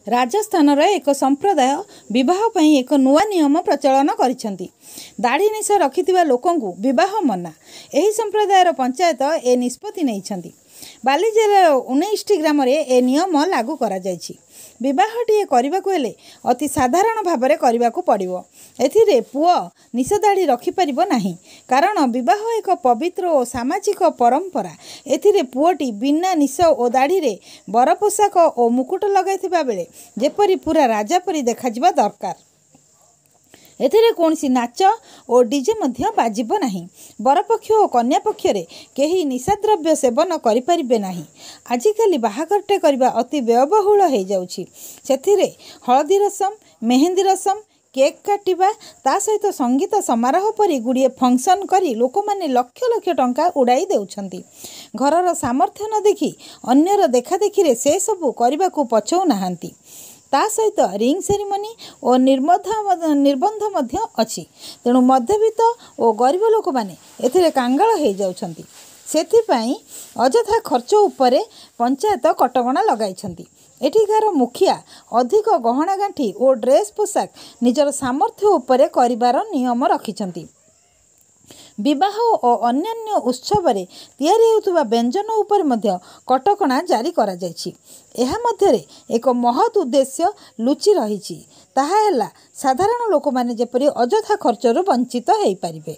ରାଜସ୍ଥାନର ଏକ ସମ୍ପ୍ରଦାୟ ବିବାହ ପାଇଁ ଏକ ନୂଆ ନିୟମ ପ୍ରଚଳନ କରିଛନ୍ତି। ଦାଢ଼ି ନିଶ ରଖିଥିବା ଲୋକଙ୍କୁ ବିବାହ ମନା। ଏହି ସମ୍ପ୍ରଦାୟର ପଞ୍ଚାୟତ ଏ ନିଷ୍ପତ୍ତି ନେଇଛନ୍ତି। ବାଲି ଜିଲ୍ଲାର 19ଟି ଗ୍ରାମରେ ଏ ନିୟମ ଲାଗୁ କରାଯାଇଛି। ବିବାହଟିଏ କରିବାକୁ ହେଲେ ଅତି ସାଧାରଣ ଭାବରେ କରିବାକୁ ପଡ଼ିବ। ଏଥିରେ ପୁଅ ନିଶ ଦାଢ଼ି ରଖିପାରିବ ନାହିଁ। କାରଣ ବିବାହ ଏକ ପବିତ୍ର ଓ ସାମାଜିକ ପରମ୍ପରା। ଏଥିରେ ପୁଅଟି ବିନା ନିଶ ଓ ଦାଢ଼ିରେ ବର ପୋଷାକ ଓ ମୁକୁଟ ଲଗାଇଥିବା ବେଳେ ଯେପରି ପୂରା ରାଜା ପରି ଦେଖାଯିବା ଦରକାର। ଏଥିରେ କୌଣସି ନାଚ ଓ ଡିଜେ ମଧ୍ୟ ବାଜିବ ନାହିଁ। ବରପକ୍ଷ ଓ କନ୍ୟା ପକ୍ଷରେ କେହି ନିଶାଦ୍ରବ୍ୟ ସେବନ କରିପାରିବେ ନାହିଁ। ଆଜିକାଲି ବାହାଘରଟେ କରିବା ଅତି ବ୍ୟୟବହୁଳ ହେଇଯାଉଛି। ସେଥିରେ ହଳଦୀ ରସମ, ମେହେନ୍ଦି ରସମ, କେକ୍ କାଟିବା, ତା' ସହିତ ସଙ୍ଗୀତ ସମାରୋହ ପରି ଗୁଡ଼ିଏ ଫଙ୍କସନ୍ କରି ଲୋକମାନେ ଲକ୍ଷ ଲକ୍ଷ ଟଙ୍କା ଉଡ଼ାଇ ଦେଉଛନ୍ତି। ଘରର ସାମର୍ଥ୍ୟ ନ ଦେଖି ଅନ୍ୟର ଦେଖାଦେଖିରେ ସେସବୁ କରିବାକୁ ପଛଉ ନାହାନ୍ତି। ତା' ସହିତ ରିଙ୍ଗ ସେରିମନି ଓ ନିର୍ବନ୍ଧ ମଧ୍ୟ ଅଛି। ତେଣୁ ମଧ୍ୟବିତ୍ତ ଓ ଗରିବ ଲୋକମାନେ ଏଥିରେ କାଙ୍ଗାଳ ହେଇଯାଉଛନ୍ତି। ସେଥିପାଇଁ ଅଯଥା ଖର୍ଚ୍ଚ ଉପରେ ପଞ୍ଚାୟତ କଟକଣା ଲଗାଇଛନ୍ତି। ଏଠିକାର ମୁଖିଆ ଅଧିକ ଗହଣାଗାଣ୍ଠି ଓ ଡ୍ରେସ୍ ପୋଷାକ ନିଜର ସାମର୍ଥ୍ୟ ଉପରେ କରିବାର ନିୟମ ରଖିଛନ୍ତି। ବିବାହ ଓ ଅନ୍ୟାନ୍ୟ ଉତ୍ସବରେ ତିଆରି ହେଉଥିବା ବ୍ୟଞ୍ଜନ ଉପରେ ମଧ୍ୟ କଟକଣା ଜାରି କରାଯାଇଛି। ଏହା ମଧ୍ୟରେ ଏକ ମହତ୍ ଉଦ୍ଦେଶ୍ୟ ଲୁଚି ରହିଛି। ତାହା ହେଲା, ସାଧାରଣ ଲୋକମାନେ ଯେପରି ଅଯଥା ଖର୍ଚ୍ଚରୁ ବଞ୍ଚିତ ହେଇପାରିବେ।